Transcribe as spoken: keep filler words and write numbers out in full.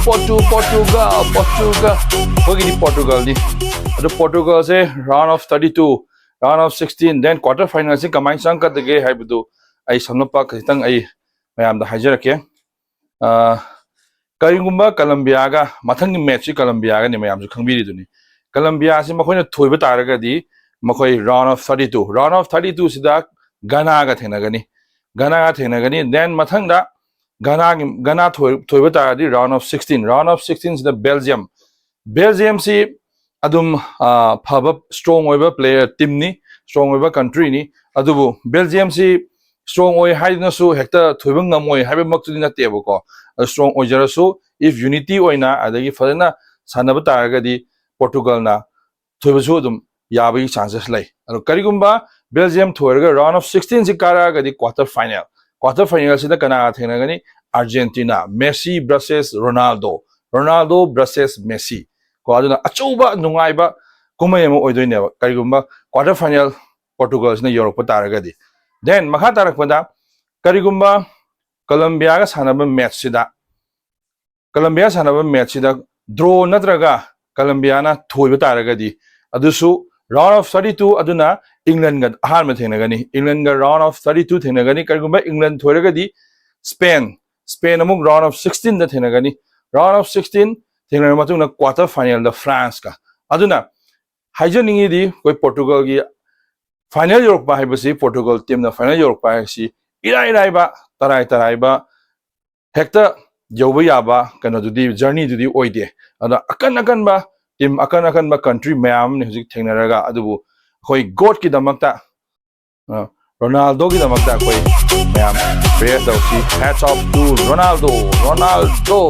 Portu Portugal Portugal ꯑꯩꯈꯣꯏꯒꯤꯗꯤ Portugalꯅꯤ꯫ ꯑꯗꯣ Portugalꯁꯦ round of thirty two, round of sixteen, then quarter finalꯁꯦ ꯀꯃꯥꯏꯅ ꯆꯪꯉꯛꯀꯗꯒꯦ ꯍꯥꯏꯕꯗꯨ ꯑꯩ ꯁꯝꯂꯞꯄ ꯈꯖꯤꯛꯇꯪ ꯑꯩ ꯃꯌꯥꯝꯗ ꯍꯥꯏꯖꯔꯛꯀꯦ꯫ ꯑ, ꯀꯔꯤꯒꯨꯝꯕ Colombiaꯒ, ꯃꯊꯪꯒꯤ matchꯁꯤ Colombiaꯒꯅꯤ, ꯃꯌꯥꯝꯁꯨ ꯈꯪꯕꯤꯔꯤꯗꯨꯅꯤ꯫ Colombiaꯁꯤ ꯃꯈꯣꯏꯅ ꯊꯣꯏꯕ ꯇꯥꯔꯒꯗꯤ ꯃꯈꯣꯏ round of thirty two, round of thirty twoꯁꯤꯗ Ghanaꯒ ꯊꯦꯡꯅꯒꯅꯤ꯫ Ghanaꯒ ꯊꯦꯡꯅꯒꯅꯤ꯫ Then ꯃꯊꯪꯗ Ghanaꯒꯤ, Ghana ꯊꯣꯏ-, ꯊꯣꯏꯕ ꯇꯥꯔꯗꯤ round of sixteen, round of sixteenꯁꯤꯗ Belgium꯫ Belgiumꯁꯤ ꯑꯗꯨꯝ, ꯑ, ꯐꯕ, strong ꯑꯣꯏꯕ player teamꯅꯤ, strong ꯑꯣꯏꯕ countryꯅꯤ꯫ ꯑꯗꯨꯕꯨ Belgiumꯁꯤ strong ꯑꯣꯏ ꯍꯥꯏꯗꯨꯅꯁꯨ ꯍꯦꯛꯇ ꯊꯣꯏꯕ ꯉꯝꯃꯣꯏ ꯍꯥꯏꯕꯃꯛꯇꯨꯗꯤ ꯅꯠꯇꯦꯕꯀꯣ꯫ ꯑꯗꯨ strong ꯑꯣꯏꯖꯔꯁꯨ, if unity ꯑꯣꯏꯅ ꯑꯗꯒꯤ ꯐꯖꯅ ꯁꯥꯟꯅꯕ ꯇꯥꯔꯒꯗꯤ Portugalꯅ ꯊꯣꯏꯕꯁꯨ ꯑꯗꯨꯝ ꯌꯥꯕꯒꯤ chances ꯂꯩ꯫ ꯑꯗꯣ ꯀꯔꯤꯒꯨꯝꯕ Belgium ꯊꯣꯏꯔꯒ round of sixteenꯁꯤ ꯀꯥꯔꯛꯑꯒꯗꯤ quarter final, quarter finalꯁꯤꯗ ꯀꯅꯥꯒ ꯊꯦꯡꯅꯒꯅꯤ? Argentina, Messi versus Ronaldo, Ronaldo versus Messi꯫ ꯀꯣ, ꯑꯗꯨꯅ ꯑꯆꯧꯕ ꯅꯨꯡꯉꯥꯏꯕ ꯀꯨꯝꯍꯩ ꯑꯃ ꯑꯣꯏꯗꯣꯏꯅꯦꯕ, ꯀꯔꯤꯒꯨꯝꯕ quarter final Portugalꯁꯤꯅ ꯌꯧꯔꯛꯄ ꯇꯥꯔꯒꯗꯤ꯫ Then ꯃꯈꯥ ꯇꯥꯔꯛꯄꯗ ꯀꯔꯤꯒꯨꯝꯕ Colombiaꯒ ꯁꯥꯟꯅꯕ matchꯁꯤꯗ, Colombia ꯁꯥꯟꯅꯕ matchꯁꯤꯗ draw ꯅꯠꯇ꯭ꯔꯒ Colombiaꯅ ꯊꯣꯏꯕ ꯇꯥꯔꯒꯗꯤ, ꯑꯗꯨꯁꯨ round of thirty two, ꯑꯗꯨꯅ Englandꯒ ꯑꯍꯥꯟꯕ ꯊꯦꯡꯅꯒꯅꯤ꯫ Englandꯒ round of thirty two ꯊꯦꯡꯅꯒꯅꯤ꯫ ꯀꯔꯤꯒꯨꯝꯕ England ꯊꯣꯏꯔꯒꯗꯤ Spain, Spain ꯑꯃꯨꯛ round of sixteenꯗ ꯊꯦꯡꯅꯒꯅꯤ꯫ Round of sixteen ꯊꯦꯡꯅꯔꯕ ꯃꯇꯨꯡꯗ quarter finalꯗ Franceꯀ꯫ ꯑꯗꯨꯅ ꯍꯥꯏꯖꯅꯤꯡꯉꯤꯗꯤ ꯑꯩꯈꯣꯏ Portugalꯒꯤ final ꯌꯧꯔꯛꯄ ꯍꯥꯏꯕꯁꯤ, Portugal teamꯅ final ꯌꯧꯔꯛꯄ ꯍꯥꯏꯕꯁꯤ ꯏꯔꯥꯏ ꯂꯥꯏꯕ, ꯇꯔꯥꯏ ꯇꯔꯥꯏꯕ, ꯍꯦꯛꯇ ꯌꯧꯕ ꯌꯥꯕ ꯀꯩꯅꯣꯗꯨꯗꯤ, journeyꯗꯨꯗꯤ ꯑꯣꯏꯗꯦ꯫ ꯑꯗ ꯑꯀꯟ ꯑꯀꯟꯕ team, ꯑꯀꯟ ꯑꯀꯟꯕ country ꯃꯌꯥꯝ ꯑꯃꯅꯤ ꯍꯧꯖꯤꯛ ꯊꯦꯡꯅꯔꯒ, ꯑꯗꯨꯕꯨ ꯑꯩꯈꯣꯏ GOATꯀꯤꯗꯃꯛꯇ, ꯑ, Ronaldoꯒꯤꯗꯃꯛꯇ ꯑꯩꯈꯣꯏ ꯃꯌꯥꯝ prayer ꯇꯧꯁꯤ꯫ Hats off to Ronaldo, Ronaldo꯫